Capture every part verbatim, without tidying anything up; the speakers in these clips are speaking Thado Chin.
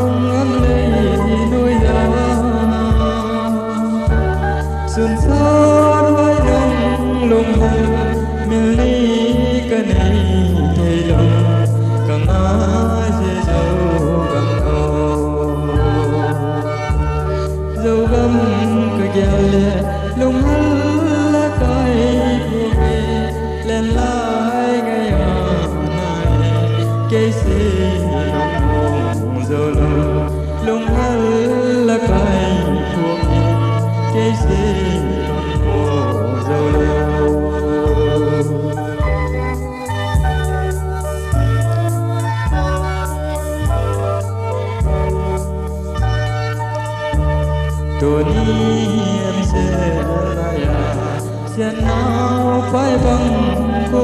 Ngan lei noiya, sun sar vai nung lunghel, mil ni kanei theilou, kangai se Zogam o. Zogam kagel le, lunghel la kai phume, len lai ngaiya nai, kei se lungmong joulou, lunghel la kai phume, kei se lungmong joulou. Tuni em se laiya, sian nao pai bang ko.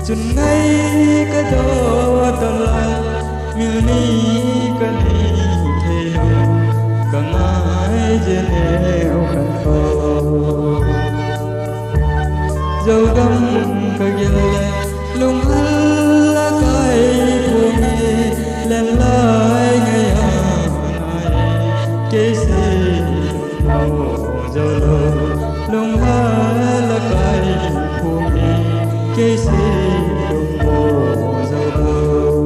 Chun ngai ka do ta la, mil ni kanei theilou, kangai je neo kan ko. Zogam kagel le, lunghel la kai phume, len lai ngaiya nai, kei se lungmong joulou, lunghel la kai phume, kei se lungmong joulou.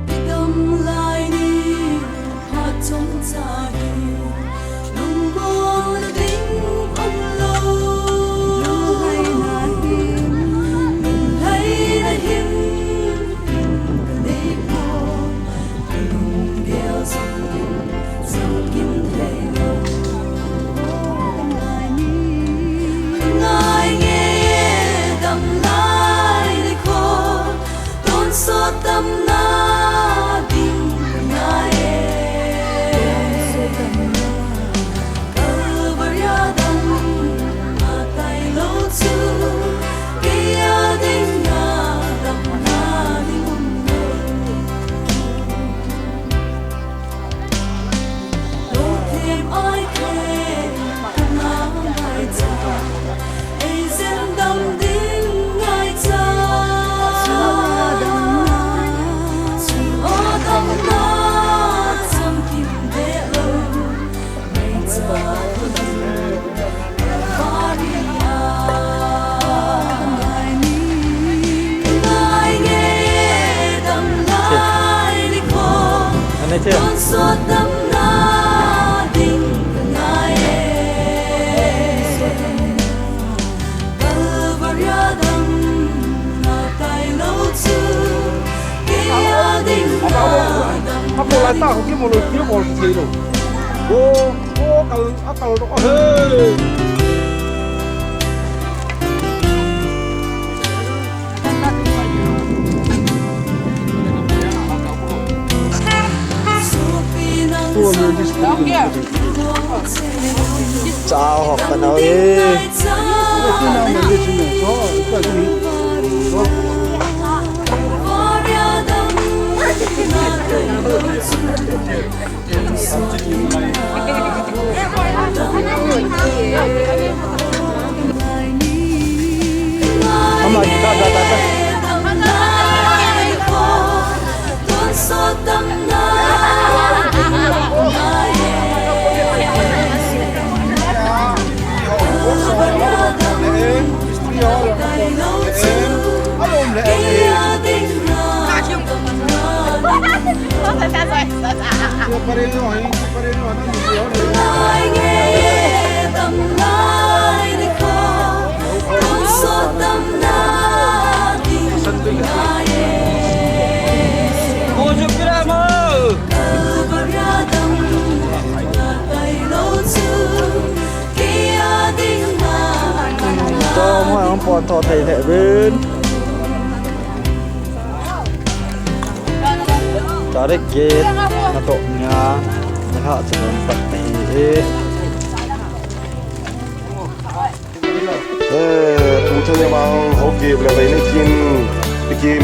I dam lai ni phat chomcha hi lungmong ding umlou. Lunglhaina hin kanei pon, kalunggel jong in jang kim theilou. Ngai nge dam lai nikho, tonsot damna ding ngai e. Kalvaria damna tailou chu, kei a dinga damna ding umlou. Lungthim ai khe, kangai cha, ei jen dam ding ngaicha. Chu o damna chang kim de lou, ngaicha. Apo lai ta ho ki mo lo ki bol ki lo. Go, go kal. Akal doh, hey. Chao hok ka nau e. Ama kita da da da. Toma, ang pon tho thei leh vin. Tarik get, natoh nga, nilhah chan pat ahi e. Eh, tu thei vang ho kep le vei nei kin, pikin.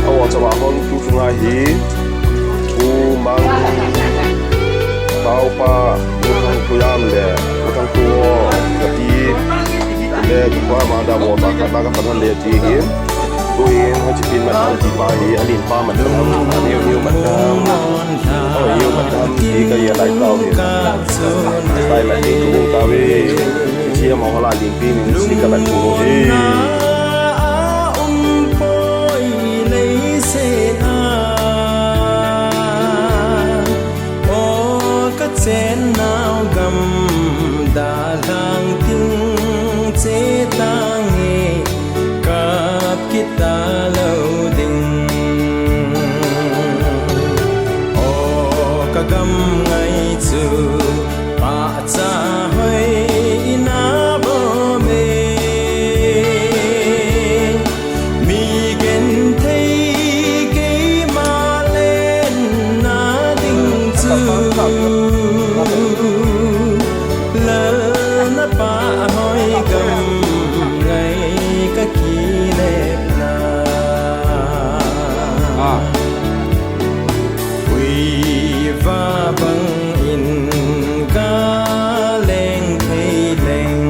Awo chawa hon tu chunga hi. Pu Mang, Taupa, Pu Thang Pu Yam le, Pu Thang Pu Wo, kati. Le, tu pa ma da wo ta ka ta ka pan le ti hi. Tuin, hoiche pin Matthang ti pa hi, alin pa Matthang, aniu niu Matthang, oh, niu Matthang ti ka ya lai tau hi. Lai lai ti tu tau hi. Chi ama ho la lin pi nin si ka lai tu hi. Umpoi lei se a, o ka chen nau gam dalhang ting che tange. Kap kit talou ding. O ka gam ngai chu pahcha hoi ina bom e. Mi genthei keima lenna ding chu Lal na pahhoi gam ngai ka kinepna. Uiva bangin ka leng thei leng.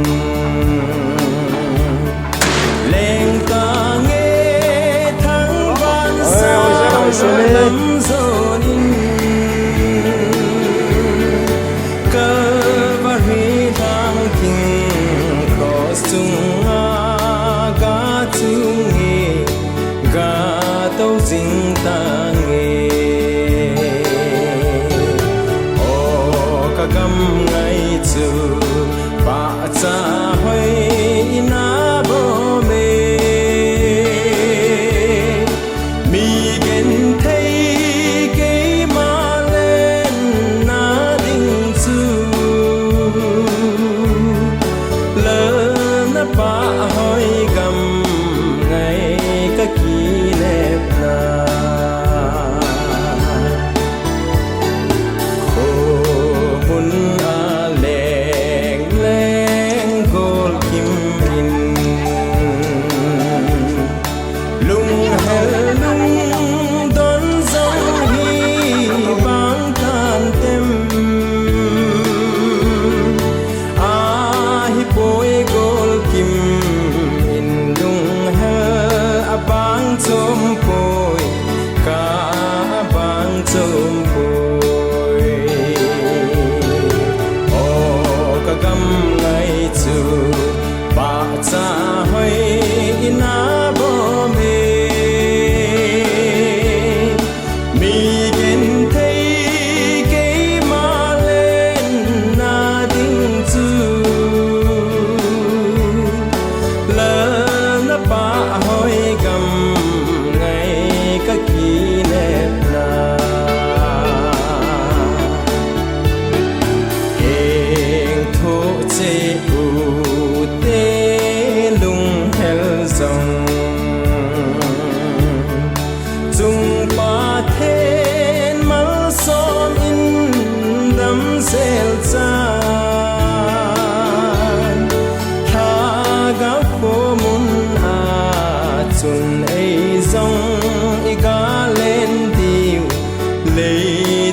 Leng tange thangvah sang lam zonin. Kalvari lhang thing cross chunga ga chung e, ga tou jing tange. O ka gam ngai chu pahcha hoi ina bom e. Mi genthei keima lenna ding chu Lal na pahhoi gam ngai ka kinepna. Khomun a leng leng gol kim in. Lunghel lungdon jong hi bang tan tem. Ahi poi gol kim in lunghel a bang chom poi, ka a bang chom poi. O ka gam ngai chu pahcha hoi ina bom e. Mi genthei keima lenna ding chu Lal na pahhoi gam ngai ka kinepna. Heng thoh cheh u te lunghel jong. Chung Pathen malsom in damsel chan. Lhagao khomun a chun ei jong i ga len diu. Lei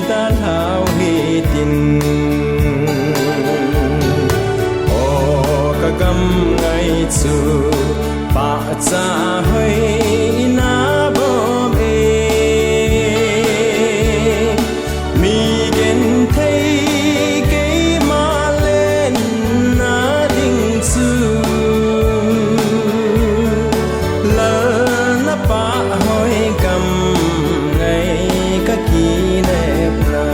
dalhau hitin. O ka gam ngai chu pahcha hoi ina bom e. Mi genthei keima lenna ding chu Lal na pahhoi gam ngai ka kinepna.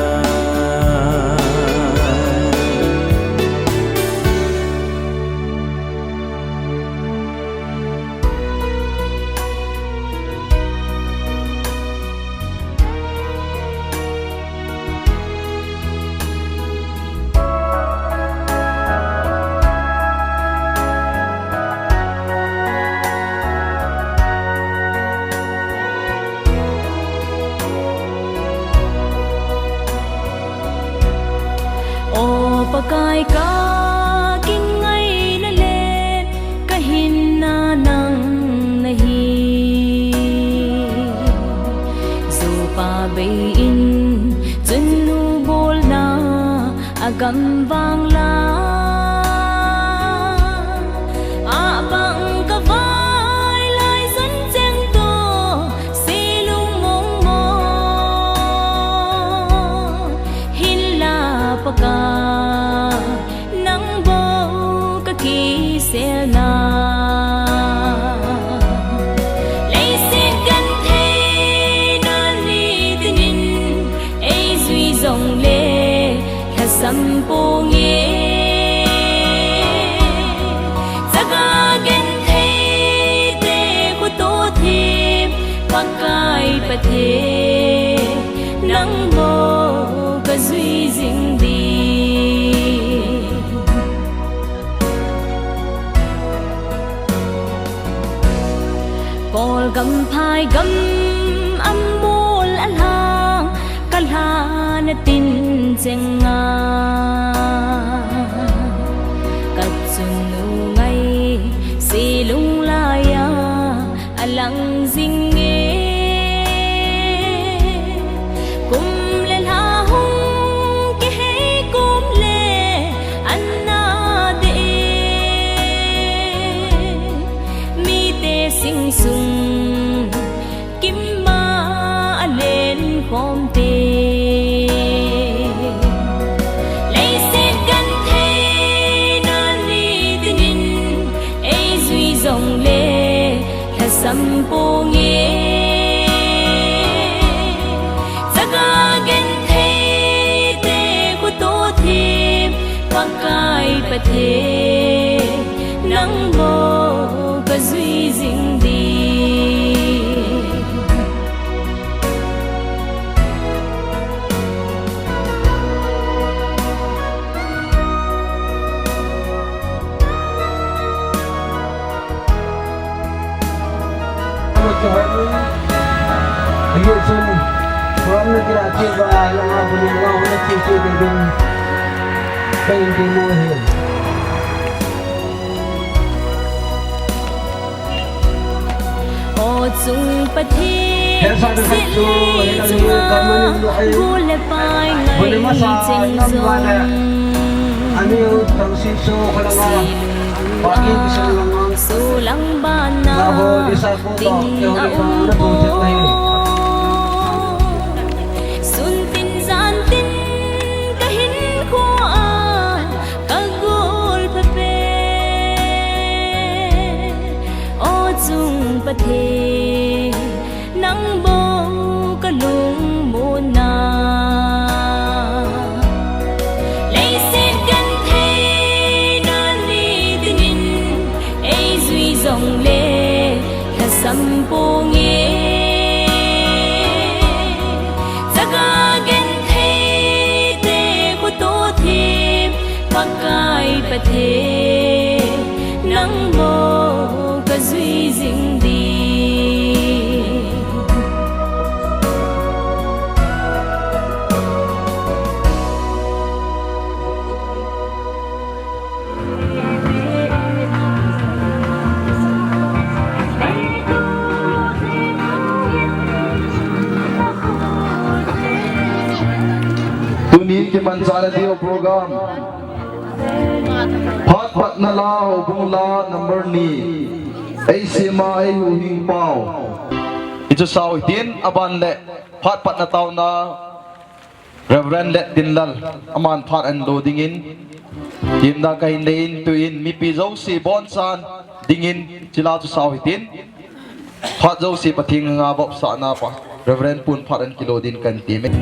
Pakai ka kingaina le ka hinna nang nahi. Zopa bei in chunnu bolna a gam vang la, a bang ka vai lai sun cheng to, silung mong mo, hinla Pakai nang bou ka kiselna. Leiset genthei nani tinin ei jui jongle lhasam ponge. Chaga genthei te khuto thim Pakai Pathen nang bou ka jui jing di. Kawl gam phai gam a mol a lhang ka lhan a tin chenga, ka chunnu ngai silung laiya a lang jing e. Kum le lha hung kihei kum le an na de e. Mite sing sung kim ma a len khom te. Leiset genthei nani tinin ei jui jongle lhasam ponge. Chaga genthei te khuto thim Pakai Pathen nang bou ka jui jing di. O chung Pathen, silung chunga gul le pai ngai cheng jong. Silung gua sulang bana ding a um poi. Sun tin jan tin ka hinkho a ka gul pha pen. O chung Pathen, nang bou ka lungmonna. Leiset genthei nani tinin ei jui jongle lhasam ponge. Chaga genthei te khuto thim Pakai Pathen nang bou ka jui jing di. Tuni kimanchahna diu program Phat patna la, houbung la number ni. Ei sema, ei huhhing pau. Hichu sao hitin, aban le phat patna taona Reverend Letdinlal, aman phat ahin lo dingin, temna kahin neiyin, tuin mipi jouse boncha dingin, chila chu sao hitin. Phat jouse Pathen henga vopsahna pa Reverend pun phat ahin kilo din kahin time.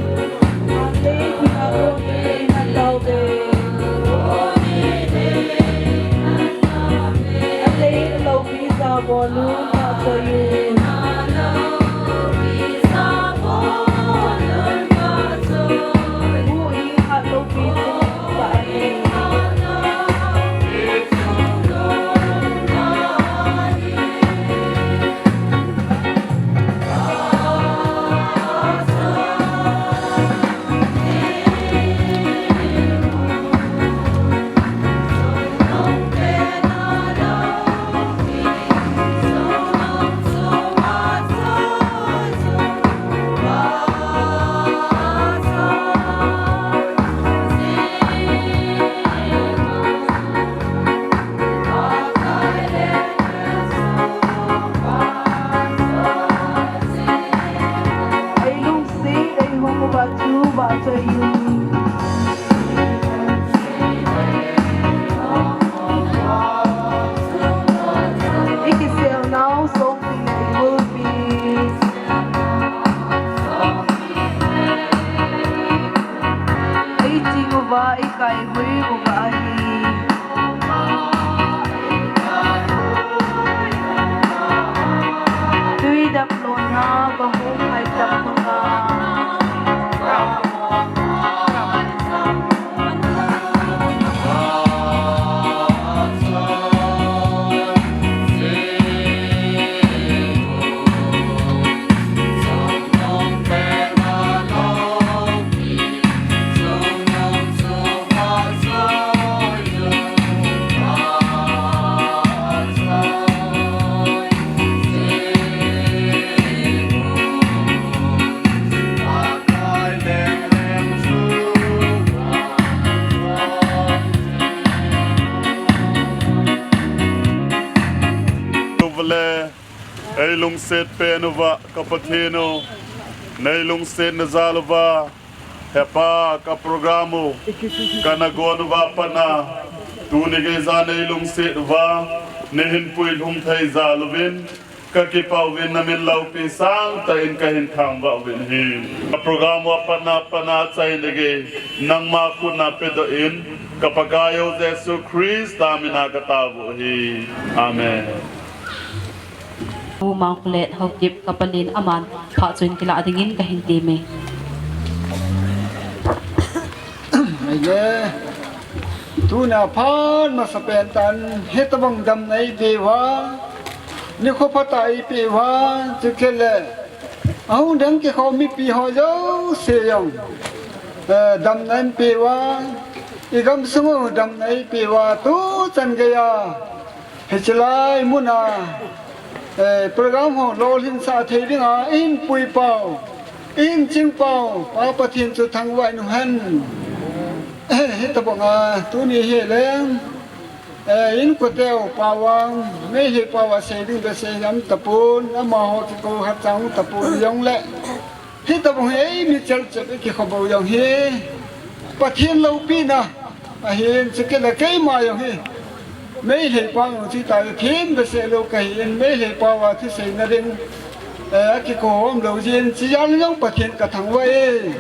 Chuba choi. Iki sel nau so ki nei bul pi. Ei ching uva, ei kai hui uva ahi. Tui dap lona va hung hai tam hung a. Tuvale, ei lungset pen uva ka Pathen u, nei lungsetna jal uva, hepa ka program u, kana gon uva pat na, tuni geija nei lungset uva, nei hin puilhung thei jal uvin, ka kipah uvin na min loupi sangtah in ka hin thangvah uvin ahi. Ka program u apat na, pat na chai na gei, nangma khut na pedoh in, ka Pakai u Jesu Christa min a ka taovu ahi. Amen. U Mangkhulet Haokip ka palin aman phat chun kila dingin ka hin teme. Aile, tuna phat masa pen tan, hitabang damna eipeh uva, nikho phatah eipeh uva, chukit le, ahung ding kikhom mipi ho jouse jong, eh, damna eipeh uva, i gamsung u damna eipeh uva, tuchan geiya, hiche lai muna, eh, program ho lolhinsah thei dinga, i hin pui pau, i hin ching pau, Pa Pathen chu thangvah in um hen. Eh, hitabanga, tuni hile, eh, inkote u pau vang, Meitei pau a sei ding bese hi um tapon, amaho kikou khat cha um tapon jongle. Hitabang hi eimi chelchep i kikhobo jong hi Pathen loupina ahin, chukit le keima jong hi Meitei pau jong chu ta thim behseh lou kahin, Meitei pau a thusei na ding, eh, akikou um lou jin, chujal jong Pathen ka thangvah e.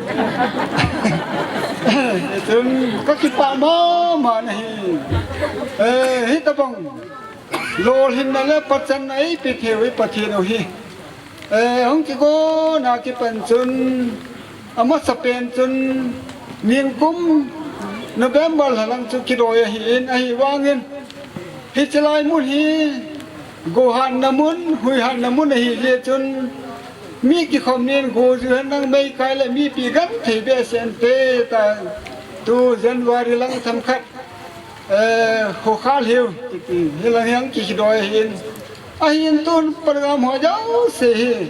Chun ka kipah mama nahi. Eh, hitabang lolhinna le pachatna eipeh thei u hi Pathen u hi. Eh, hung kigon a kipan chun, amasa pen chun, ningkum November lha lang chu kidoi ahin, ahivangin, hiche lai mun hi, go hatna mun, hui hatna mun ahi jeh chun, mi kikhom nin go ju hen lang meikai le mipi genthei behseh inte ta, tu January lang themkhat, eh, Khokhal hiu, titi, hilang hiang kidoi ahin. Ahin tun program ho jouse hi,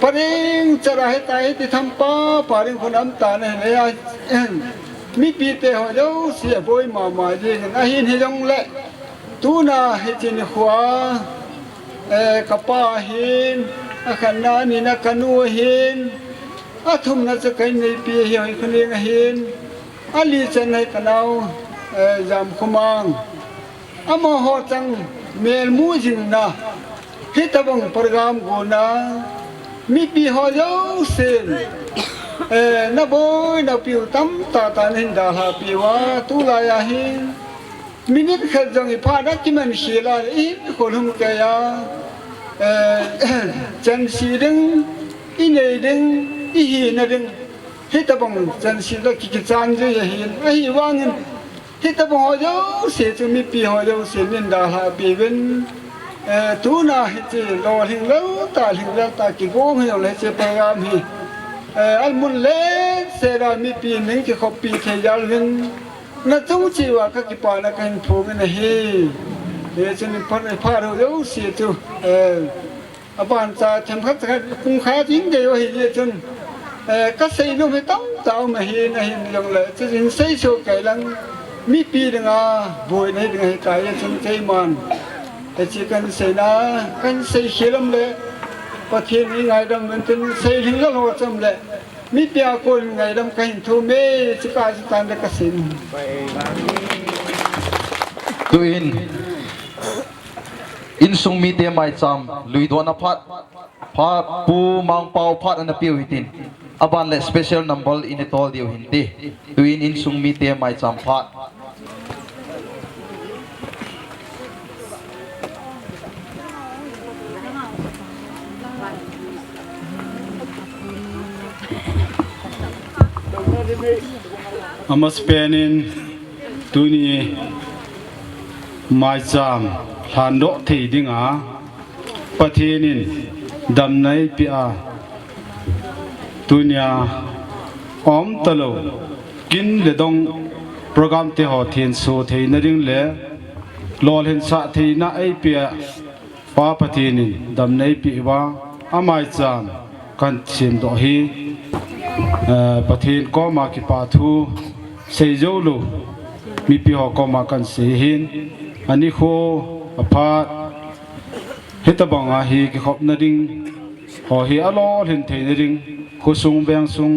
pareng chara hita hiti thampa, pareng khun um tan ahile, mipite ho jouse aboi mama jingin, ahin hijongle, tuna hiche nikho a, eh, kapa ahin, akhatna, anina kanu ahin, athumna chu ka inneipi ahi, Hoikhoning ahin, ali channa hi kanao, eh, Jamkhomang. Amaho chang melmu jingna, hitabang program gona, mipi ho jousen, eh, naboina piu tamtah tah nahin dalhah piuva, tulai a hi, minute khat jong iphat a kiman khel a, ihin kholhum keiya, eh, chanse ding, inei ding, ihina ding, hitabang chanse toh ki, kichan jui ahin, ahivangin, hitabang ho jouse chu mipi ho jousen nahin dalhah piuvin, eh, tuna hiche lolhing lel tah, lhing lel tah kigong hijongle hiche program hi, eh, amun letseh a mipi in nahin kikhoppi thei jal uvin, nachung cheh uva kakipana kahin phongin ahi. Hichun phat, phat ho jouse chu, eh, abancha themkhat khat pung khat in dei u ahi jeh chun, eh, kasei nom hi tamtah um ahin, ahin jongle, chuin seisoh kei lang, mipi dinga boina hi ding ahitai jeh chun keiman, hiche kahin seina, kahin seikhel um le, Pathen in eingaidam uvin tin, seilhing lel ho chom le, Mipi a kon ngaidam kahin thum e, chukah chu tante kasei. Tuin, insung mite maicham luidohna phat, phat Pu Mangpau phat ana peu hitin. Aban le special number in i tol diu hinte. Tuin insung mite maicham phat. Amasapen in tuni maicham lhandoh thei dinga Pathen in damna eipeh a, tunia aum talou kin le dong program te ho thenso theina ding le lolhinsah theina eipeh a, Pa Pathen in damna eipeh uva, amaicham kahin semdoh hi, eh, Pathen koma kipa thu seijou lou mipi ho koma kahin sei ahin, anikho aphat, hitobanga hi kikhopna ding ho hi alolhin theina ding, khosung, vengsung,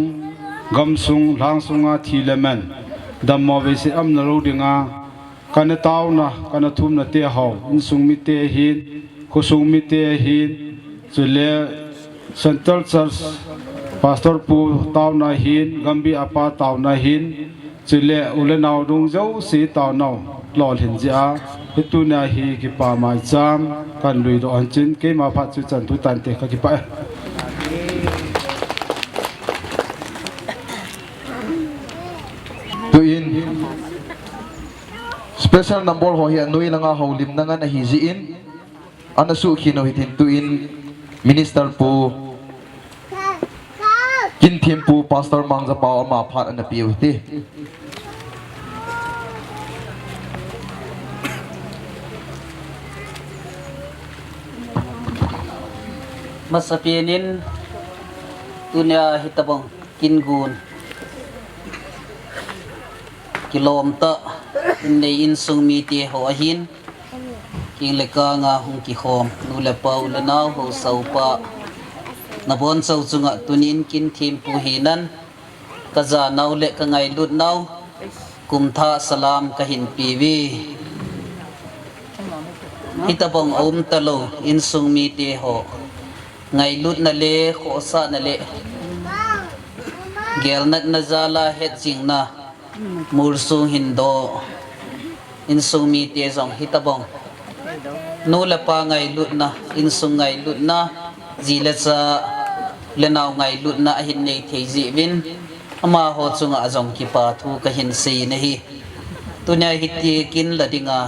gamsung, lhangsunga thi le man, dammo veise aumna lou dinga, kana taona, kana thumna te ho, insung mite ahin, khosung mite ahin, chule Central Church Pastor Pu taona ahin, Gambih a Pa taona ahin, chule u le nao dungjouse taonau lolhin jeh a, hi tunia hi kipa maicham kahin luidoh ahin, keima phat chu chan thu tante, kakipah e. Tuin, special number ho hi anoi langa houlimna ngan ahi jeh in, ana sukhin u hitin, tuin Minister Pu Kinthem Pu, Pastor Mangjapao, ama phat ana peu hite. Masapen in tunia hitobang kin gun kilom tah in nei insung mite ho ahin, king le kanga hung kikhom nu le pa, u le nao, haosa upa, nabonchau chunga tunin Kinthem Pu hinan, kajanau le kangailutnau kumthah salam kahin peuve. Hitobang aum talou insung mite ho ngailutna le khohsahna le gelnatna jala hetjingna, molsung hin doh, insung mite jong hitobang nu le pa ngailutna, insung ngailutna, ji le cha le nao ngailutna ahin nei thei jeh uvin, amaho chunga jong kipa thu kahin sei ahi. Tunia hiti kin la dinga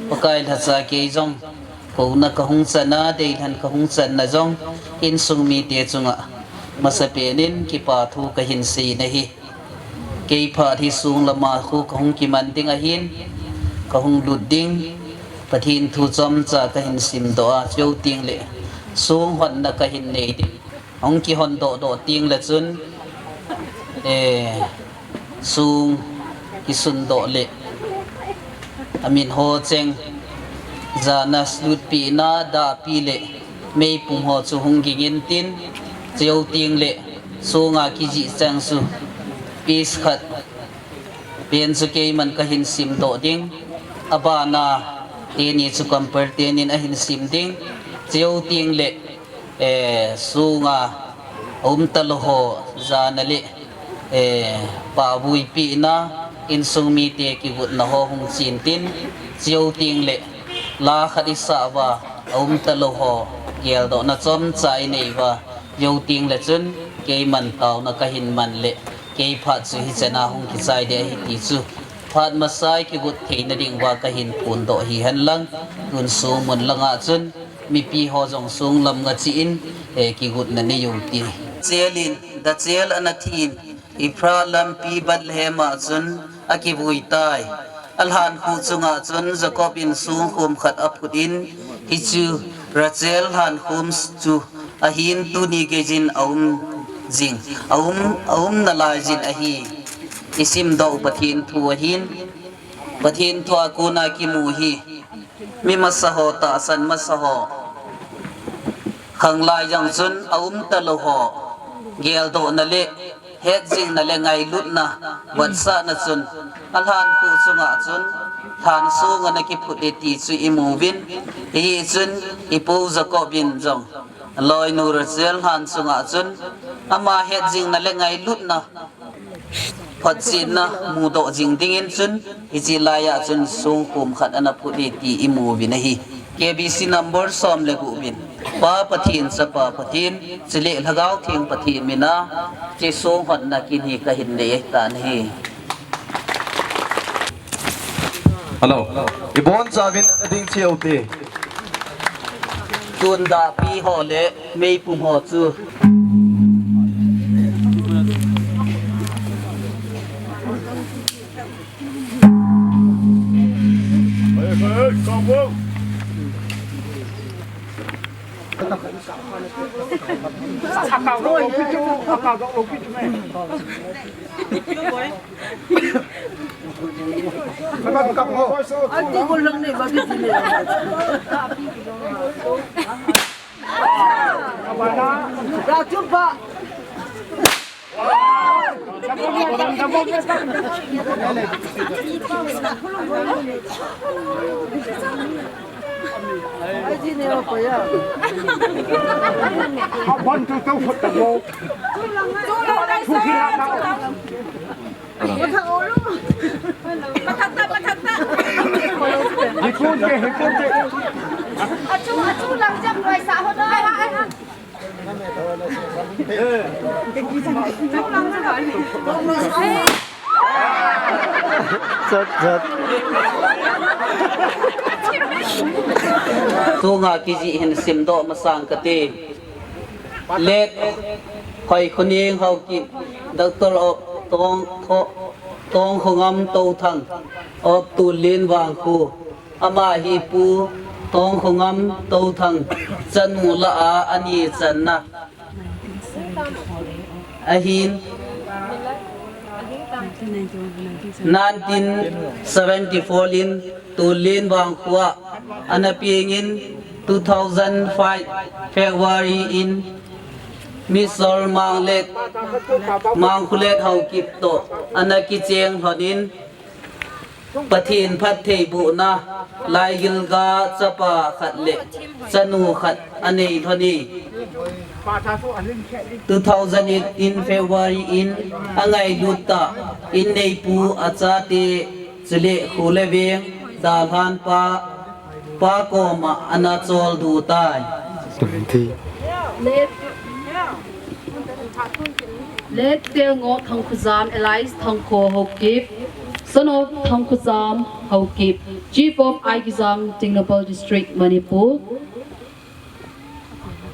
Pakai lhacha kei jong kouna kahung channa, deilhen kahung channa jong insung mite chunga masapen in kipa thu kahin sei ahi. Kei phat hi sung lama khu kahung kiman ding ahin, kahung lut ding, Pathen thu chomcha kahin simdoh a, chuteng le sung honna kahin nei ding. Hung kihon dohdoh teng le chun, eh, sung kisundoh le amin ho cheng, jana lutpina, dahpi le meipum ho chu hung ging intin, chuteng le sunga kijih cheng chu piece khat pen chu keiman kahin simdoh ding, abana teni chu Kampal tenin ahin sim ding, chuteng le eh, sunga aum talou ho jana le, eh, pahvuipina, insung mite kigotna ho hung chin tin, chuteng le la khat isah uva, aum talou ho geldohna chomcha inei uva, chuteng le chun keiman taona kahin man le, kei phat chu hichena hung kichai ding ahi ti chu phat masa a kigot theina ding uva kahin phondoh hihen lang, tun sung mun langa chun mipi ho jong sung lam nga chi in, eh, kigotna nei u hite. Chel in, da chel ana thi in, Ephrath lampi Bethlehem a chun akivui tai. Alhan khu chunga chun Jacob in sung khum khat aphut in, hichu Rachel lhan khum chu ahin, tuni geiyin aum jing, aum, aum nalai jin ahi. Isimdoh u Pathen thu ahin, Pathen thu a kona kimu hi. Mi masa ho, tahsan masa ho. Khanglai jong chun aum talou ho. Geldohna le hetjingna le ngailutna vetsahna chun alhan khu chunga chun lhan sunga ana kiphut e ti chu imuvin, hichun ipu Jacob in jong loinu Rachel lhan sunga chun ama hetjingna le ngailutna photchenna mudoh jing dingin chun hiche laiya chun songkhom khat ana phut e ti imuvin ahi. K B C number som le gup in Pa Pathen, Chapa Pathen, chule Lhagao Theng Pathen mina hiche songhotna kin hi kahin nei tan ahi. Hello. Ibonchauvin ading cheh ute. Tun dahpi ho le meipum ho chu. Chat, chat. Tunga kijih hin simdoh masang kati. Late Hoikhoneng Haokip, Doctor of Tong, Tho-, Tongkhongam Touthang of Tulin Vangkho. Ama hi Pu Tongkhongam Touthang chanu lah a ani channa ahin, nineteen seventy-four in Tulin Vangkho a ana pengin, two thousand five February in Misol Manglet, Mangkholet Haokip toh ana kicheng lhonin, Pathen phattheibohna, Laigilga chapa khat le chanu khat anei lhon e. Two thousand eighteen February in angailut tah in neipu achate chule kho le veng dalhan pa, pa koma ana choldo tai. Tumthi. Late, late Telngoh Thangkhojam alias Thangkho Haokip, son of Thangkhojam Haokip, Chief of Aigizang, Tengnoupal District, Manipur.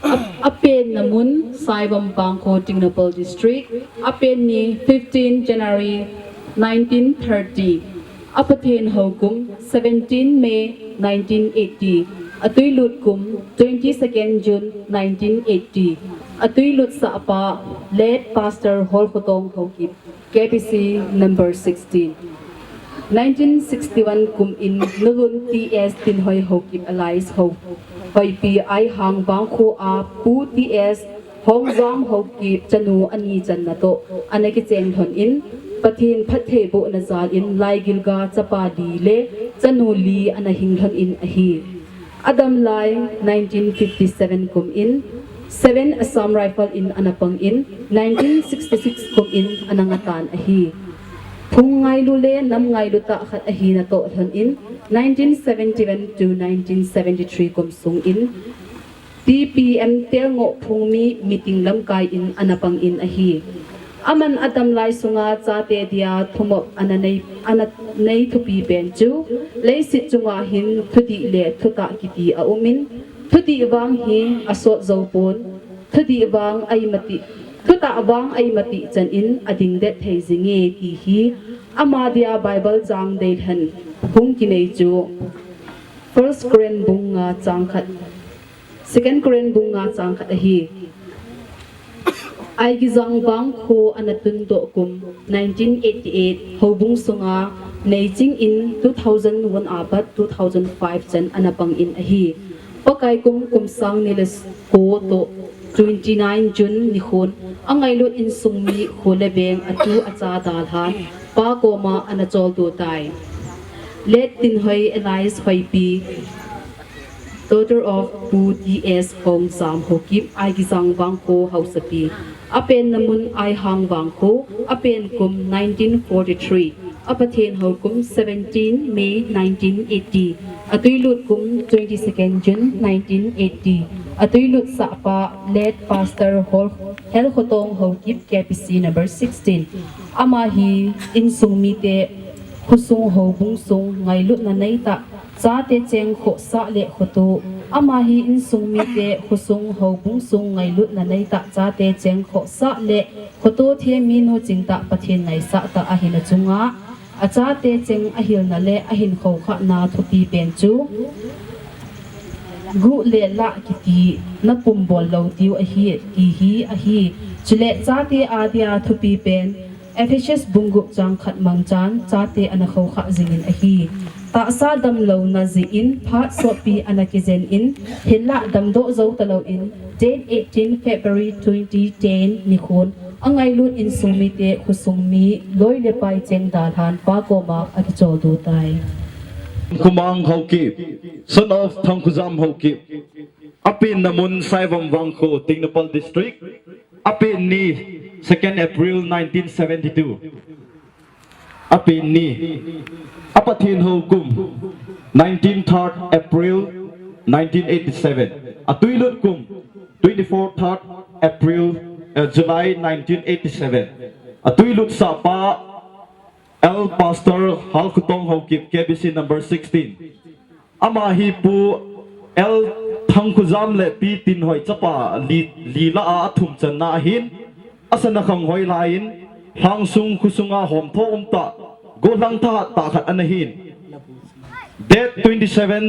A, apenna mun Saibam Vangkho, Tengnoupal District. Apen ni fifteen January nineteen thirty. Apathen hou kum seventeen May nineteen eighty. Atuilut kum twenty-second June nineteen eighty. Atuilut sah pa late Pastor Holkhotong Haokip, K B C number sixteen. Nineteen sixty-one kum in Nulun T S Tinhoi Haokip alias Hou, Hoipi Aihang Vangkho a Pu T S Hongjam Haokip chanu ani channa toh ana kicheng lhon in, Pathen phattheibohna jal in Laigilga chapa li le chanu li ana hing lhon in ahi. Adamlai nineteen fifty-seven kum in Seven Assam Rifle in ana pang in, nineteen sixty-six kum in ana ngah tan ahi. Phung ngailu le nam ngailu tah khat ahina toh lhon in, nineteen seventy-one to nineteen seventy-three kum sung in T P M Telngoh phungmi meeting lamkai in ana pang in ahi. Aman adamlai sunga chate dia thumop ana nei, ana nei thupi pen chu, leiset chunga hin thudih le thutah kiti aum in, thudih vang hi asot jou pon, thudih vang ahi mati, thutah vang ahi mati chan in ading det thei jing e ti hi ama dia Bible chang deilhen hung kinei chu First Corinth bung nga chang khat, Second Corinth bung nga chang khat ahi. Aigizang Vangkho ana tundoh kum nineteen eighty-eight, houbung sunga neiching in two thousand one apat two thousand five chan ana pang in ahi. Pakai kum kum sang ni le ko toh twenty-nine June nikhon, angailut insung mi kho le beng atu acha dalhan, Pa koma ana choldo tai. Late Tinhoi Elias Hoipi, daughter of Pu T S Hongzam Haokip, Aigizang Vangkho Haosapi. Apenna mun Aihang Vangkho, apen kum nineteen forty-three, apathen hou kum seventeen May nineteen eighty, atuilut kum twenty-second June nineteen eighty, atuilut sahpa late Pastor Hol Helkhotong Haokip, K B C number sixteen. Ama hi insung mite, khosung houbung sung ngailutna neitah, chate cheng khohsah le khoto. Ama hi insung mite, khosung houbung sung ngailutna neitah, chate cheng khohsah le khoto themmi nu chingtah Pathen ngaisah tah ahin, achunga achate cheng ahilna le ahin khoukhahna thupi pen chu guh le lah kiti na pumbol lou diu ahi, ti hi ahi. Chule chate adia thupi pen Ephesus bung gup chang khat mangchan chate ana khoukhah jingin ahi. Tahsa damlouna jeh in phat sotpi ana kijen in, hinlah damdoh jou talou in, date eighteen February twenty ten nikhon, angailut insung mite, khosung mi, loi le pai cheng dalhan Pa koma akicholdo tai. Kumang Haokip, son of Thangkhojam Haokip. Apenna mun Saivom Vangkho, Tengnoupal District. Apen ni, second April nineteen seventy-two. Apen ni, apathen hou kum nineteen third April nineteen eighty-seven. Atuilut kum twenty-four third April, eh, July nineteen eighty-seven. Atuilut sahpa L Pastor Halkhotong Haokip, K B C number sixteen. Ama hi Pu L Thangkhojam le Pi Tinhoi chapa li, li lah a athum channa ahin, asana khang hoi laiyin, lhangsung khosunga homtho umtah, gollhang thahat tah khat ana hin. Date twenty-seven,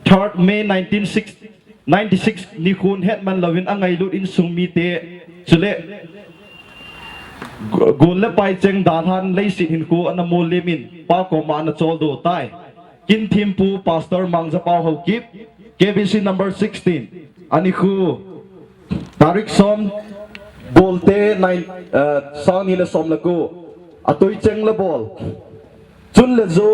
third May nineteen sixty, ninety-six nikhon hetman louvin angailut insung mite, chule go-, gol le pai cheng dalhan leiset hinkho ana mollem in Pa koma ana choldo tai. Kinthempu Pastor Mangjapao Haokip, K B C number sixteen. Anikho tarik som, Bolte nine, eh, sang ni le som le ko. Atui cheng le bol. Chun le ju,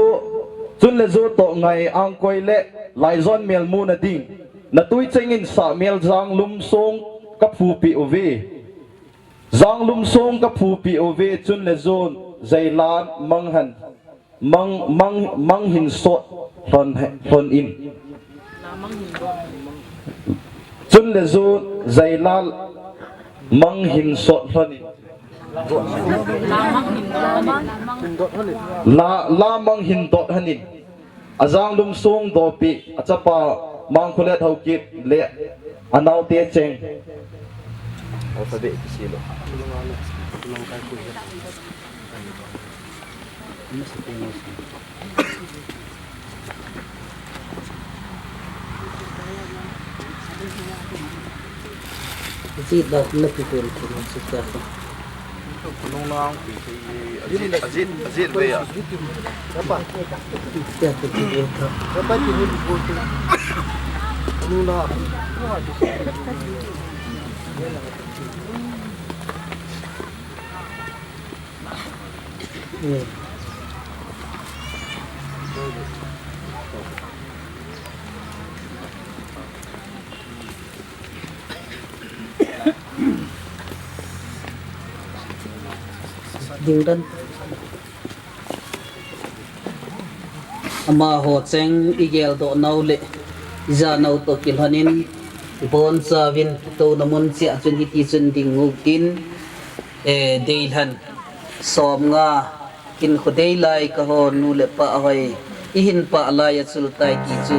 chun le ju toh ngai angkoi le laijon mel muna ding. Natui chengin sah mel Janglum song kaphupi uve. Janglum song kaphupi uve, chun le ju jailan manghan, mang, mang, manghin sot lhon he, lhon in. Chun le ju jailan manghin sot lhon in. La, la manghin dot hanin. Ajanglum song dopi, achapa Mangkholet Haokip le anaote cheng. Alphabet kisilo. Ajit dah, na pi pen pen sita. Nung nang pi pi, ajit, ajit, ajit ve ya. Nung nang. Dingdan. Amaho cheng igeldoh nau le ijanau toh kilhonin, ibonchauvin touna mun cheh a chun hiti chun ding u tin, eh, deilhen som nga, kin khodei lai kaho nu le pa hoi, ihin pah lai achul tai ti chu,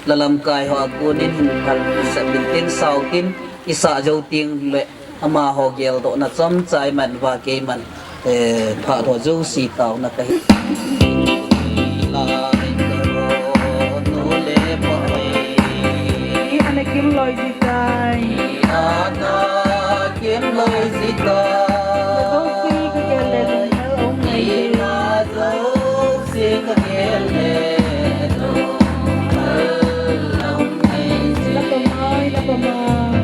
lalamkai ho a konin hin phal sah bin tin sau tin, isah jou teng le amaho geldohna chomcha iman uva keiman, eh, phat ho jouse taona kahi. Ana kim loi ji tai. Ana kim loi ji tai. Jouse kagel le lunghel um ngai. Jouse kagel le lunghel um ngai. La pamai, la pamai.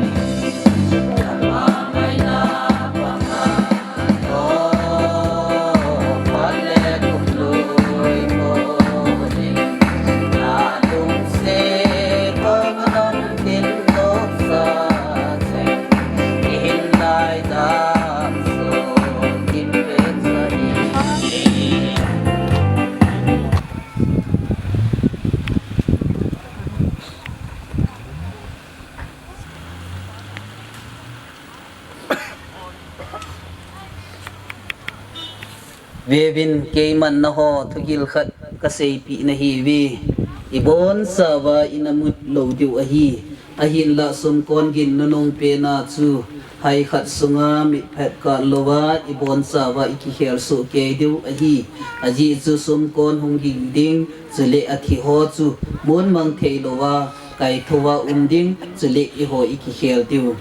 Vevin, keiman nangho thugil khat kaseipeh nahiuve, ibonchauva ina mut lou diu ahi. Ahinlah sumkon gin nunung pena chu hai khat sunga mitphet kah louva ibonchauva ikikhel soh kei diu ahi. Ajeh chu sumkon hung ging ding, chule athi ho chu mun mang thei louva kaithouva um ding, chule eiho ikikhel diu,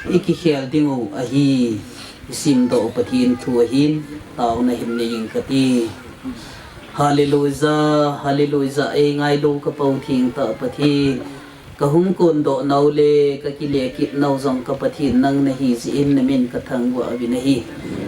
ikikhel dingu ahi. Isimdoh Pathen thu ahin, taona hin nei inge kati. Hallelujah, hallelujah, eingailou ka Pau thengtah Pathen. Kahung kondoh nau le kakile kit nau jong ka Pathen nang nahi jeh in namin kathangvah uvin ahi.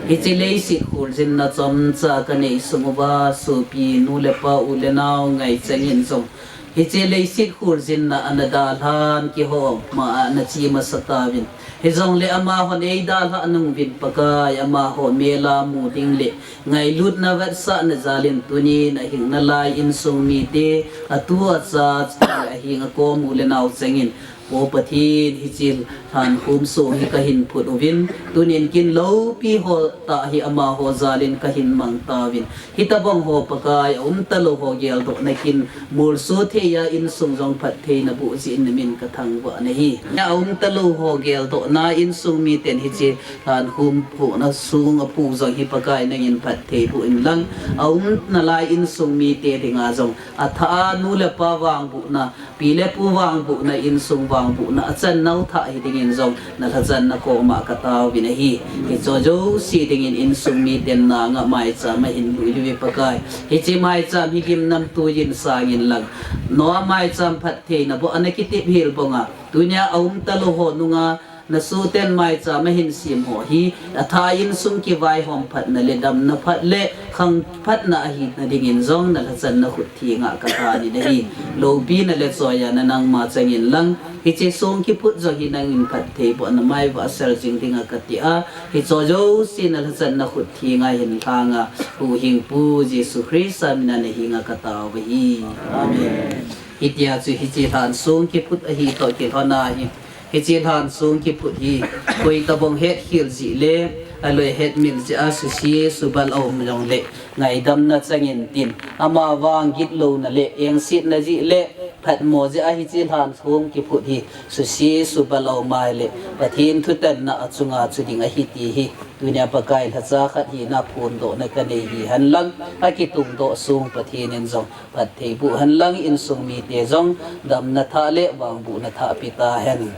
Hiche leiset kholjinna chomcha kanei sung uva, sopi nu le pa u le nao ngaichang in jong hiche leiset kholjinna ana dalhan kihoma a nache masa tauvin. Hijongle amahon eidalhah nung uvin Pakai, amaho mel a mu ding le ngailutna vetsahna jal in tunin ahing nalai insung mite, atu acha, ahing akom u le nao chang in, O Pathen, hiche lhankhom song hi kahin phut uvin, tunin kin loupi ho tah hi amaho jal in kahin mang tauvin. Hitobang ho Pakai, aumtalou ho geldohna kin molso thei a insung jong phattheina boh jeh in namin kathangvah nahi. Aumtalou ho geldohna insung miten hiche lhankhom phuhna song a pu jong hi Pakai nangin phatthei boh in lang, aum nalai insung mite dinga jong athah a nu le pa vangbohna, pi le pu vangbohna, insung vangbohna, achan nau thah hi dingin jong nalhachanna koma kataovin ahi. Hiche jouse dingin insung miten nanga maicham ahin lui uve Pakai. Hiche maicham hi gimnamtui in sang in lang, Noah maicham phattheina boh ana kitep hel banga, tunia aumtalou ho nunga nasohten maicham ahin sem ho hi, athah a insung kivaihom phatna le damna phat le khang phatna ahina dingin jong nalhachanna khut thenga katan in ahi. Loupina le choiya na nangma chang in lang, hiche song kiphut jong hi nangin phatthei bohna mai vahsel jing dinga kati a, hiche jouse nalhachanna khut thenga hin lhanga, huhhingpu Jesu Christa mina nahenga katao uve. Amen. Hitia chu hiche lhan song kiphut ahi toh kilhona hi. Hiche lhan song kiphut hi, koi tobang hetkhel jeh le, aloi hetmil jeh a suse subal aum jongle, ngaidamna chang in tin, ama vang gitlouna le engsetna jeh le, phatmo jeh a hiche lhan song kiphut hi, suse subal aum a le, Pathen thutanna achunga chu ding ahi ti hi, tunia Pakai lhacha khat hina phondohna kanei hi hen lang, akitungdoh song Pathen in jong phatthei boh hen lang insung mite jong damna thah le vangbohna thah pe tahen.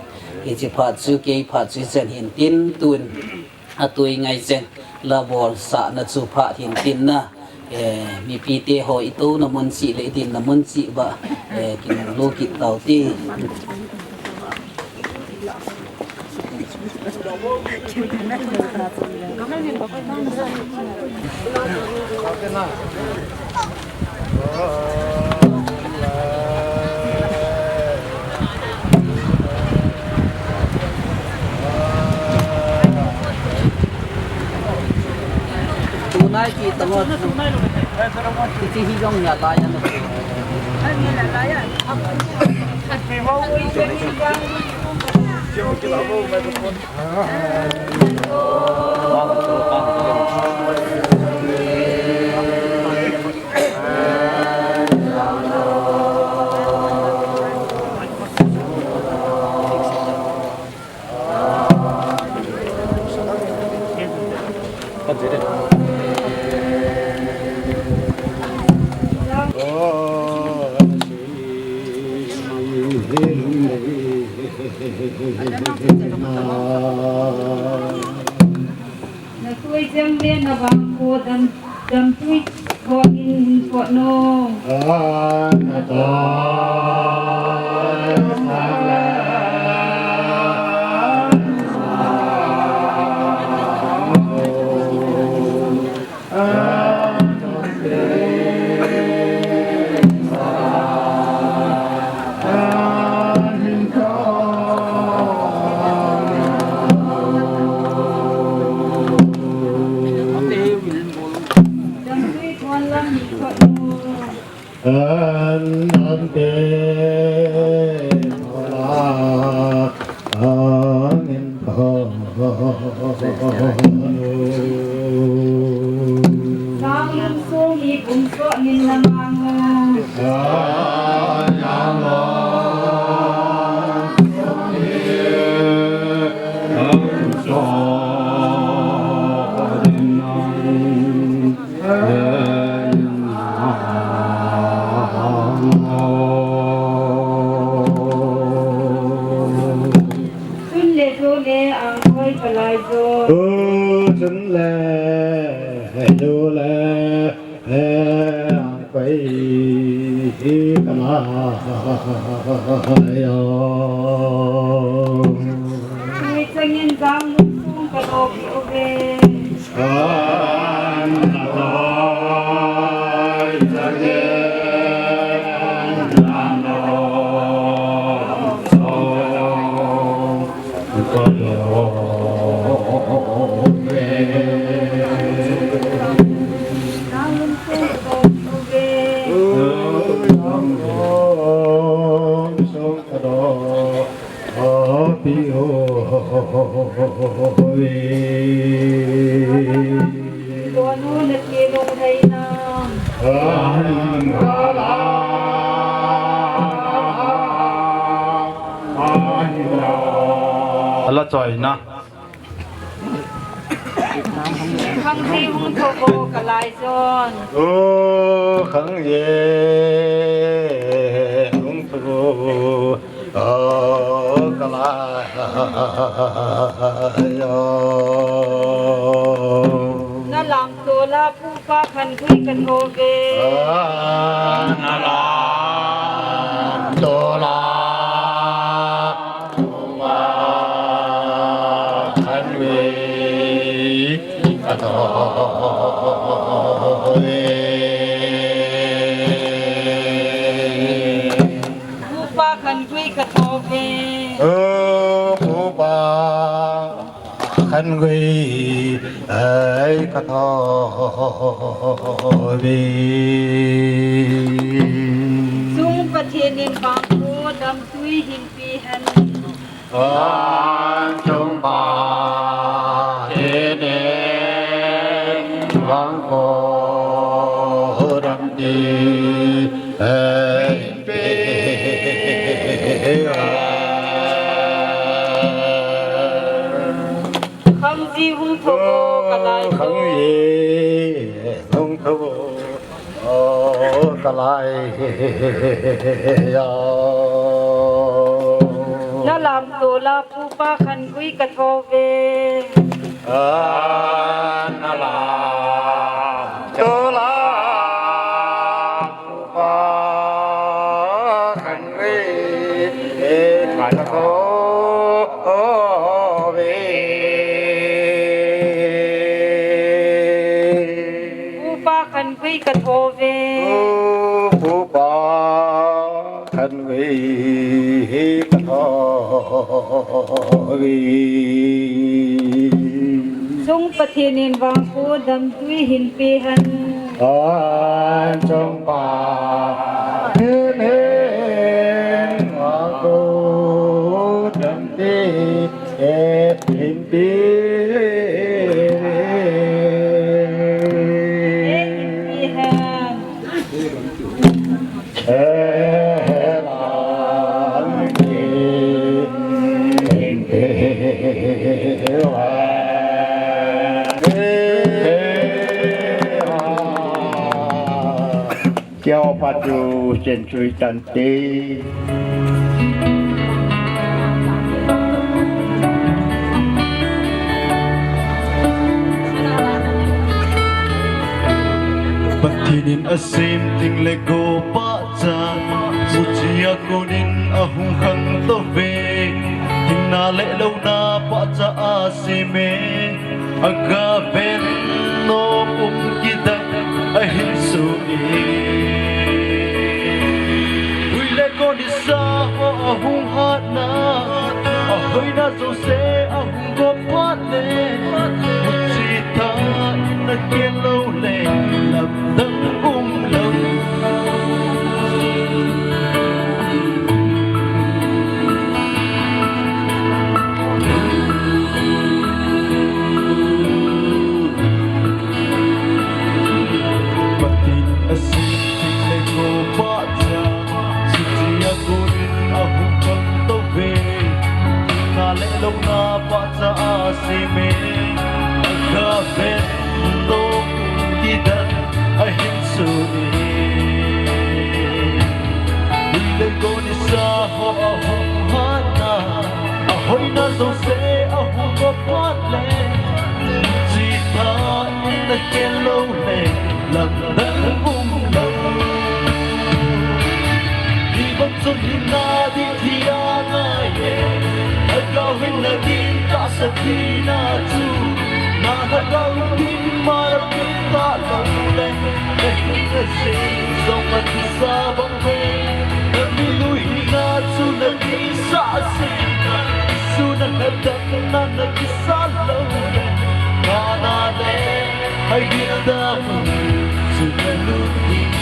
Hiche phat chu kei phat chu hichan hin tin tun atui ngai cheng la bolsahna chu phat hin tin na, eh, mipite ho itouna mun cheh le idinna mun cheh uva, eh, kinunglou kit tau te. Tunai ki tamo. Iti hi jong ya la ya na. Natui jeng le navang ko dam, damtui ko hin hin ko no. Min na mang o. Chun le jo le ang koi kalai jo. Chun le jo le ang koi kalai jo. Changin jang lungsung kalo ki uve. Ala choi na. Khangji hung tho vo kalai jon. O khangji hung tho vo kalai jon. Na lam to la pu pa khan gui ka tho ve. Na lam to la pu pa khan gui ka tho ve. Pu pa khan gui ka tho ve. O pu pa khan gui ai ka tho ve. Chung Pathen in vangphu damtui hin pe hen. Chung Pathen in vangphu damtui hin pe hen. Khangji hung tho vo kalai jon. Khangji hung tho vo kalai jon. Na lam to la pu pa khan gui ka tho ve. Na lam to la pu pa khan gui ka tho ve. Pu pa khan gui ka tho ve. Pu pa khan gui ka tho ve. Chung Pathen in vangphu damtui hin pe hen. Chung Pathen in vangphu damtui hin pe hen. Keiho phat u chen chui tante. Pathen in asem ding le go pahcha, muchi a konin ahung khang tauve. Hingna le louna pahcha asem e. Agaven nom um kidan ahin sui. Hui le kon disa ho ahung hatna, ahoina jouse ahung go phat le, muchi tha in na kelo le, lamdang um lou. Pathen asem Ina jouse ahung phat le, chitha in na khen lou le, lamdang umlou. Hibang chun hinna ding thi angai e, Lhagao hin na ding tahsa thina chu, na Lhagao ding ma na peh talou le, na hinna jing jong akisa bang ve, na milui hinna chu na ding sah seh, Jesu na lhatdohna na kisa lou le, kana le, hai gilda mun chu na lut ding.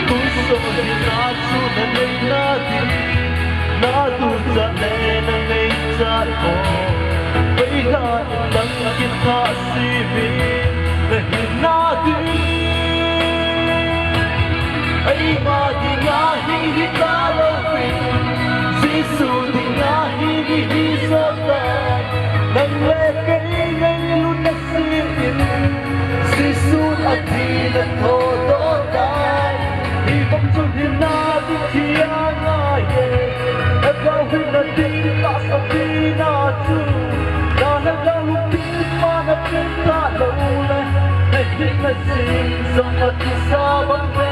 Kum som hi na chu na neina ding, na duchat le na neichat ho, pei la in lang kitha simin na hinna ding. Eima dinga hi hita louvin, Jesu dinga hi hi hi sot tai. Nang le kei ngailutna sin in, Jesun athi na thodoh tai. Hibang chun hinna ding thi angai e, Lhagao hin na ding tahsa thina chu, na Lhagao ding ma na peh talou le, na hinna jing jong akisa bang ve,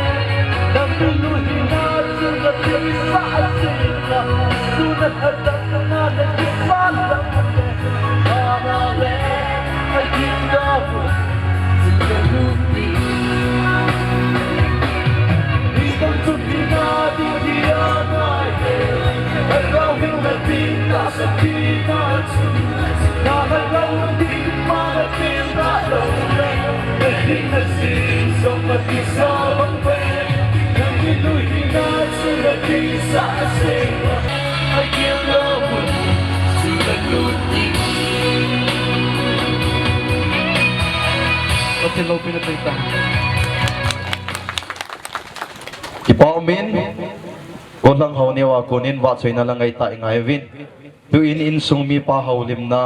na milui hinna chu na ding sah seh, Jesu na lhatdohna na kisa lou le, kana le, hai gilda mun chu na lut ding. Hibang chun hinna ding thi angai e, Lhagao hin na ding tahsa thina chu, na Lhagao ding ma na peh talou le, na hinna jing jong akisa bang ve, na milui hinna chu na ding sah seh, hai gilda mun chu na lut ding. Pathen loupina tei tah. Kipa umin, gollhang ho neo a konin vahchoina la ngai tah i ngai uvin. Tuin insung mipa houlimna,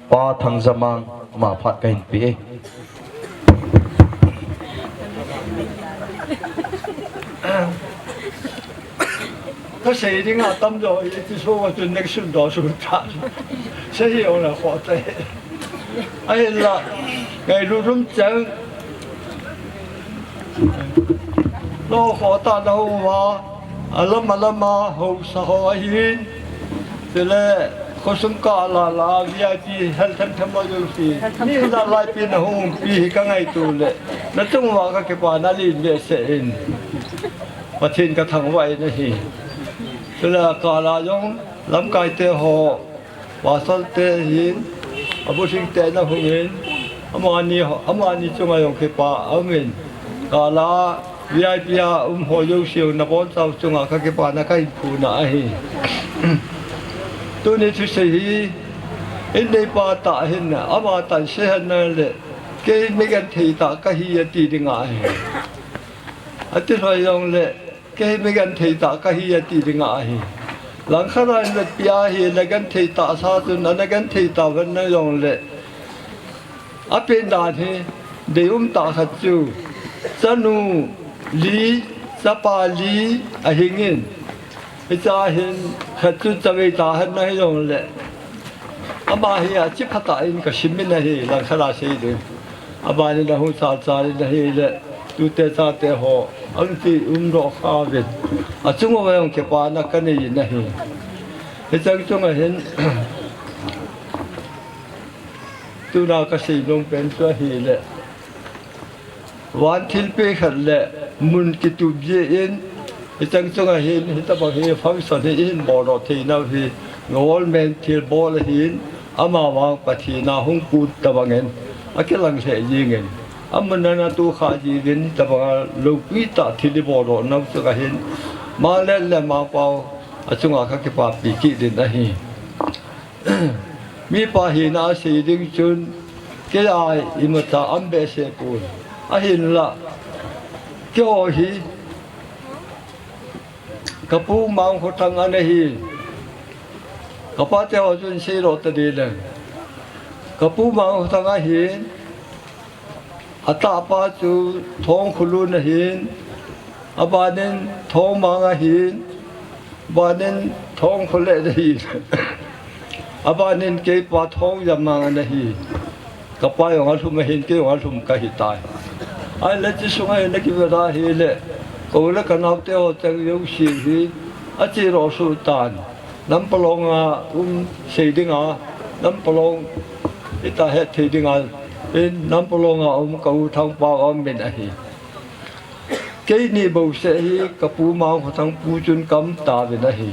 Pa Thangjamang, ama phat kahin pe e. Kasei ding atam jo, iti so wa chun next sun do sun ta. Sei hi ong la kho te. Ahinla, ngailut um chang. Lo kho ta na hung uva, alam alam a haosa ho ahin. Chule, khosung kah a la la, V I P hel them them lo jouse. Mi hina lai pi na hung umpi hi ka ngaito le, na chung uva ka kipana len behseh in. Pathen ka thangvah in ahi. Chule kah a jong lamkai te ho, pastor te hin, abuhing te na hung in, amani ho, amani chunga jong kipa aum in. Kah a V I P a um ho jouse jong na bonchau chunga ka kipana ka hin phuna ahi. Tuni thusei hi, in neipa tah hin, ama tah in sei hen na le, kei mi genthei tah kahi ati ding ahi. Ati lhoi jong le, kei mi genthei tah kahi ati ding ahi. Langkhat a in vetpi ahi, na genthei tahsa chun, ana genthei tah ven na jong le, apen dan hi, deium tah khat chu, chanu li, chapa li, ahing in. Hicha hin, khat chu chavei tah hen na hi jong le, ama hi achi phatah in ka sim in ahi, langkhat a sei ding. Abani na hung chal chal in ahi le, tute chate ho, ang ti um doh kha uvin. Achung uva jong kipana ka nei in ahi. Hicheng chunga hin, tuna ka sei nom pen chu ahi le, van thilpeh khat le mun kitup jeh in, hicheng chunga hin, hitabang hi function hi i hin bol doh thei nau hi, government thilbol ahin, ama vang Pathen a hung kut tabang in, akilang lheh jing in, amun a na tu kha jing in, hitabang a loupitah thil i bol doh nau chunga hin, Manglet le Mangpao achunga ka kipapi kit in ahi. Mipa hina a sei ding chun, kei a imacha um behseh pon. Ahinla, keiho hi, ka pu Mangkhothang ana hi, ka pate ho chun sei doh ta ding leng. Ka pu Mangkhothang ahin, atahpa chu Thongkhulun ahin, abanin Thongmang ahin, abanin Thongkholet ahin, abanin keipa Thongjamang ana hi. Ka pa jong alhum ahin, kei jong alhum kahi tai. Ahile chuche sunga hin akivet ahile, ka u le ka naote ho cheng jouse hi, ache ro su tan. Nampalong a um sei dinga, Nampalong ita het thei dinga, in Nampalong a um ka u Thangpao a min ahi. Keini bouseh hi ka pu Mangkhothang pu chun ka um tauvin ahi.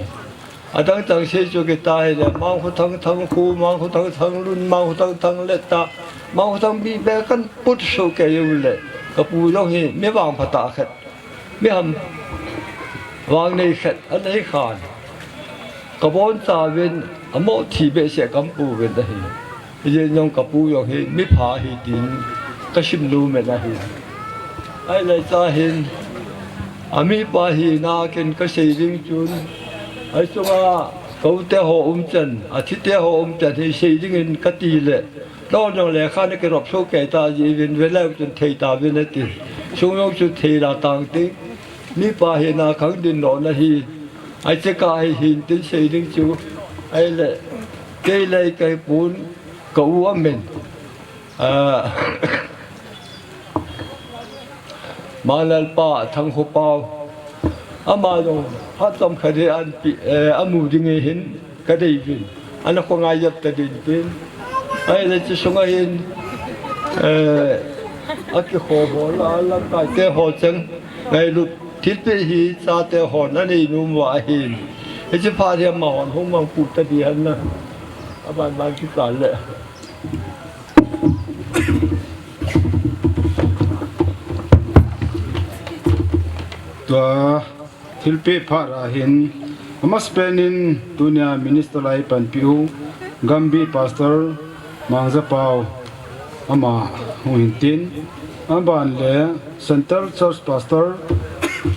Adang chang sei chu kita hile, Mangkhothang Thangkhu, Mangkhothang Thanglun, Mangkhothang Thanglet ta, Mangkhothang bibeh kan put soh kei u le, ka pu jong hi mi vangpha tah khat. Mi ham vang nei khat, anei khan. Ka bonchauvin, amo thi behseh ka um pouvin ahi. Hijeh jong ka pu jong hi, mipha ahi tin, ka sim nom in ahi. Ahile cha hin, amipa hina ken ka sei ding chun, ahi chunga, ka u te ho um chan, athi te ho um chan hi sei dingin ka ti le, Lou jong le khan a kirop soh kei ta jeh uvin veleu chun thei tauvin ati. Sung jong chu thei la tang ting. Mipa hina khang din lona hi. Ahi cheka hi hin tin sei ding chu. Ahile, kei le kei pun ka u amin. Ah, Manglal pa Thangkhu Pao. Ama jong phat chomkhat hi an pi, eh, amu ding ahin ka dei uvin. Ana khongai jep ta din tin. Ahile chu sunga hin, eh, akikhoh ho la, lamkai te ho cheng ngailut thilpeh hi chate hon anei nom uva ahin. Hiche phat hi amahon hung mang pu ta di hen na. Aban ban kikal le. Tua thilpeh phat a hin, amasapen in tunia minister lai panpi u, Gambih Pastor Mangja Pao, ama hung hin tin, aban le Central Church Pastor,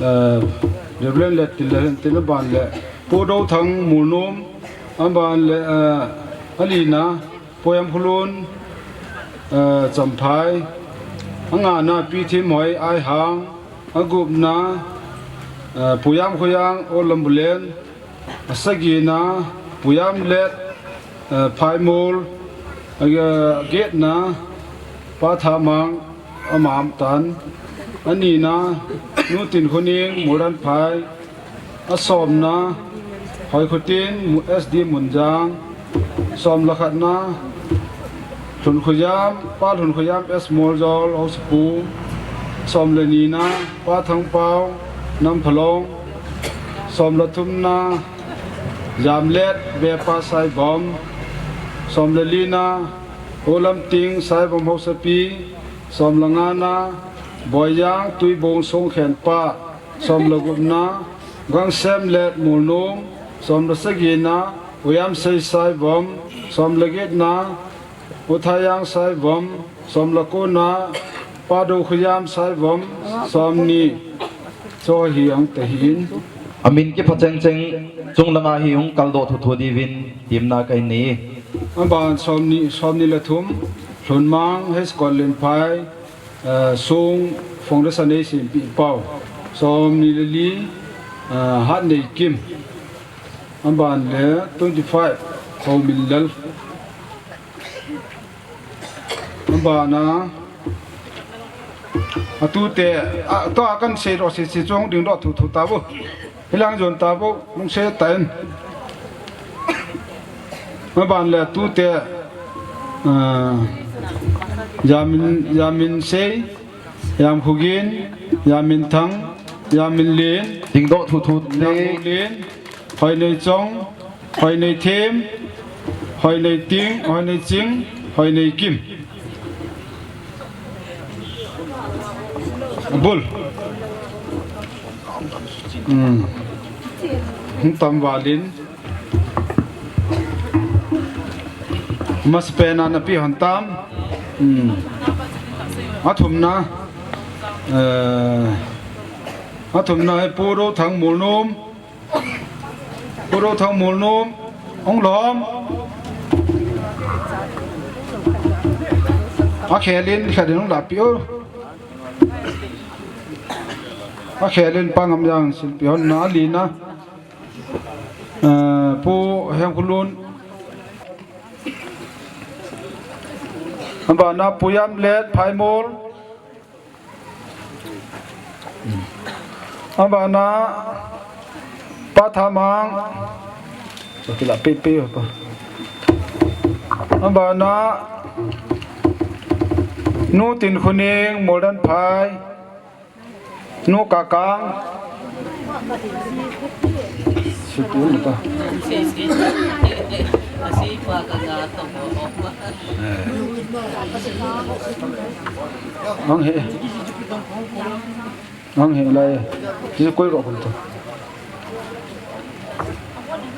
eh, Reverend Lettil le hin tin, aban le Pu Douthang Mulnom, aban le, eh, alina, Pu Yamkhulun, eh, Champhai, angana Pi Thimhoi Aihang, agupna, eh, Pu Yamkhoyang Olambulen, asagina Pu Yamlet, eh, Phaimol, agetna Pa Thamang, ama um tan, anina Nu Tinkhoning Muranphai, asomna Hoikhotin Mu-, S D Munjang, som le khatna Lhunkhoyam, Pa Lhunkhoyam S Moljol Haosapu, som le nina Pa Thangpao Namphalong, som le thumna Jamlet Vepa Saibom, som le lina Olamting Saibom Haosapi, som le ngana Boijang Tuibong Songkhenpa, som le gupna Gangsemlet Mulnom, som le sagina U Yamsei Saibom, som le getna U Thayang Saibom, som le kona Pa Dokhoyam Saibom, somni. Chu hi ang te hin. Amin kipha chengcheng chung langa hi hung kaldoh thuthu diuvin temna kahin nei. Aban somni, somni le thum, Lhunmang H Kotlenphai, eh, Song Foundation eisempeh pau. Somni le li, eh, Hatneikim. Aban le twenty-five, Houminlal. Abana, atute, a, tua kan seidoh sese chu hung dingdoh thuthu tauvo. Hilang jon tauvo, hung sei tan. Aban le atute, a, Yamin, Yaminsei, Yamkhogin, Yaminthang, Yaminlen, dingdoh thuthu te. Yamlen, Hoineichong, Hoineithem, Hoineiting, Hoineiching, Hoineikim. Bul. Hmm. Hung tam valin. Masapen a napi hon tam. Hmm. Athumna. Eh, athumna hi Pu Dothang Mulnom. Pu Dothang Mulnom, hung lhom. A khelin khat in hung lapi o. A khelin Pa Ngamjang silpi hon na lina. Eh, Pu Hemkhulun. Abana Pu Yamlet Phaimol. Abana Pa Thamang. Kila pipi apa. Abana Nu Tinkhuning, Moldan Phai. Nu Kakang. Sutun apa. Ang he. Ang he lai. Ni koi ro kun to.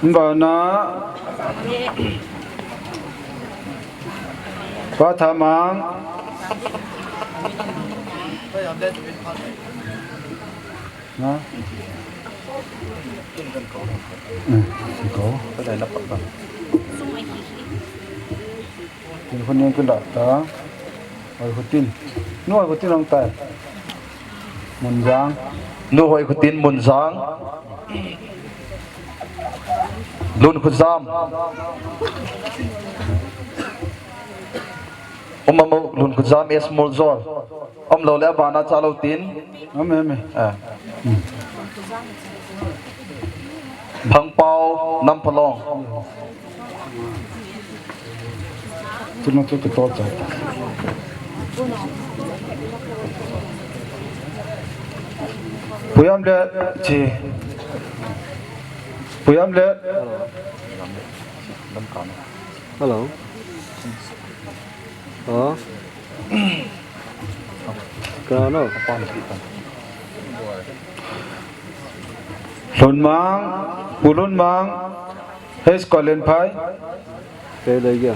Abana Pa Thamang. Na. Eh, si ko. Tin khun yang kila ta. Oi khutin. Nu oi khutin ang tai. Munjang. Nu oi khutin Munjang. Lun Khujam. Um amu Lun Khujam S Muljol. Um lo le abana cha lo tin. Am em. Eh. Bhangpao Namphalong. Tuna chu kito cha. Pu Yamlet chi. Pu Yamlet. Hello. Oh. Kano? Lhunmang, Pu Lhunmang, H Kolenphai. Kei lei kya?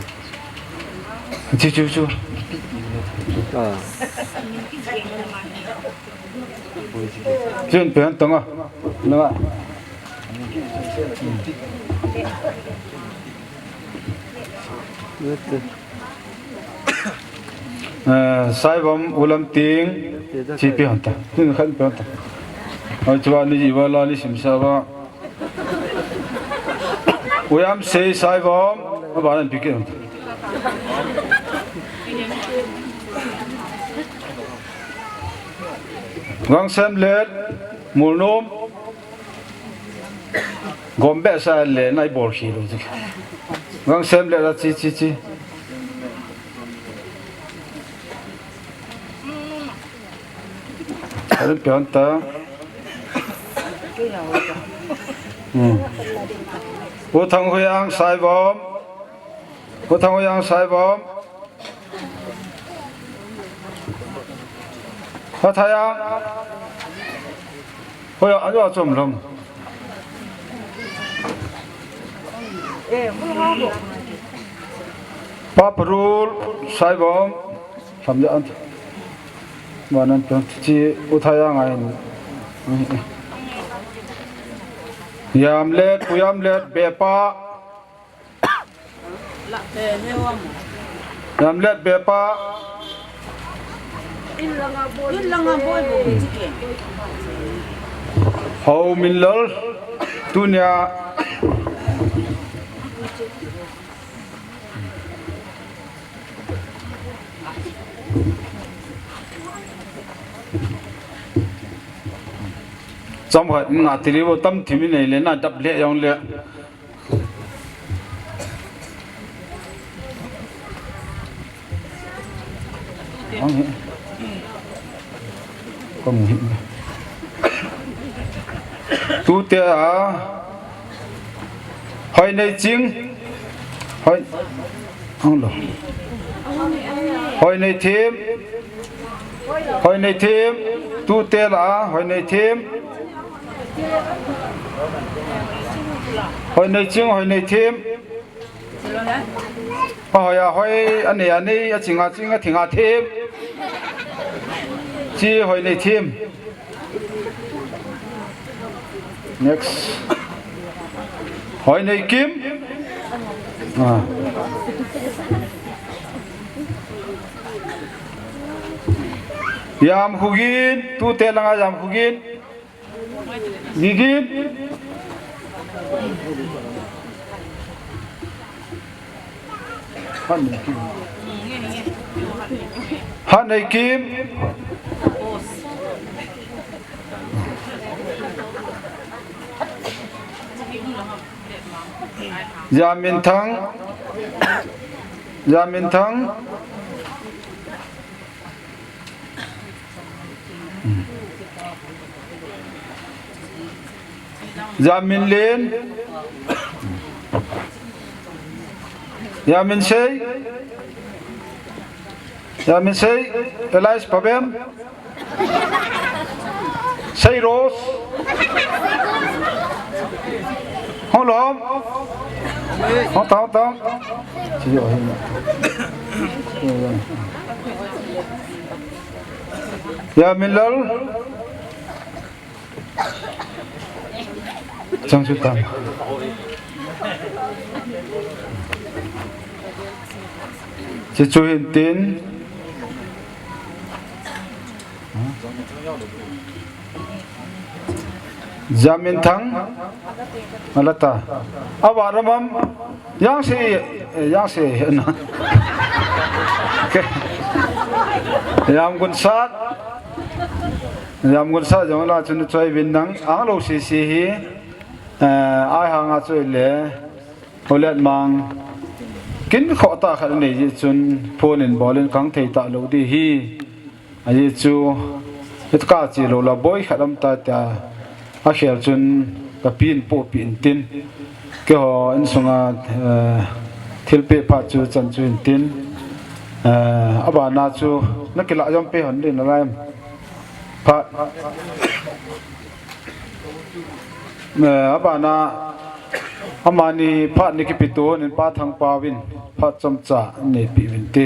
Chu, chu, chu. Ah. Chun pen tong a. Nanga. Wait. Eh, Saivom Ulam Ting, Chipi hanta. Tin khan pe hanta. Oi, chua ni jiwa la ni simsa ba. Uyam sei Saivom, ba nan pikin hanta. Gangsem Let, Mulnom. Gombe sa le nai bol khi lo. Gangsem Let la chi, chi, chi. Arin pe hanta. Hmm. U Thanghoiang Saivom. U Thanghoiang Saivom. Pathaya. Hoya, ayo achom lam. Paparul, Saivom, Samja an. Manan pon chi U Thanghoiang ngai. Yamlet, Pu Yamlet, Bepa. Yamlet Bepa. Hou Minlal. Tunia. Chomkhat nga tiri bo tam thimi nei le na dap le jong le. Ang hi. Ka mu hi. Tute a. Hoineiching. Hoi. Ang lo. Hoineithim. Hoineithim. Tute la a. Hoineithim. Hoineiching, Hoineithim. Ahoiya hoi, anei anei, aching aching, athing athim. Chi Hoineithim. Next. Hoineikim. Ah. Yam Khugin, tute langa Yam Khugin. Gigin. Hatneikim. Hatneikim. Jaminthang. Jaminthang. Jaminlen. Jaminsei. Jaminsei. Elias Pabem. Seiros. Hong lom. Hong tao tao. Jaminlal. Chang chu tam. Chu chu hin tin. Jaminthang. Alata. Awa ramam. Yang si, eh, yang si, na. Okay. Yam Gunsat. Yam Gunsat jong la chun choi vin nang. Ang lo si si hi. Eh, ai hanga choi le. Holet mang. Kin kho ta khat nei ji chun phone in bolin kang thei ta lo di hi. Ahi chu, hitka chi lo la boi khat am ta ta, a khel chun ka pin po pin tin. Keiho insunga, eh, thilpeh phat chu chan chu hin tin. Eh, abana chu, na kila jom pe hon din na lai em. Phat. Eh, abana, amani phat ni kipeto, nin Pa Thangpao vin, phat chomcha, nei pe vin te.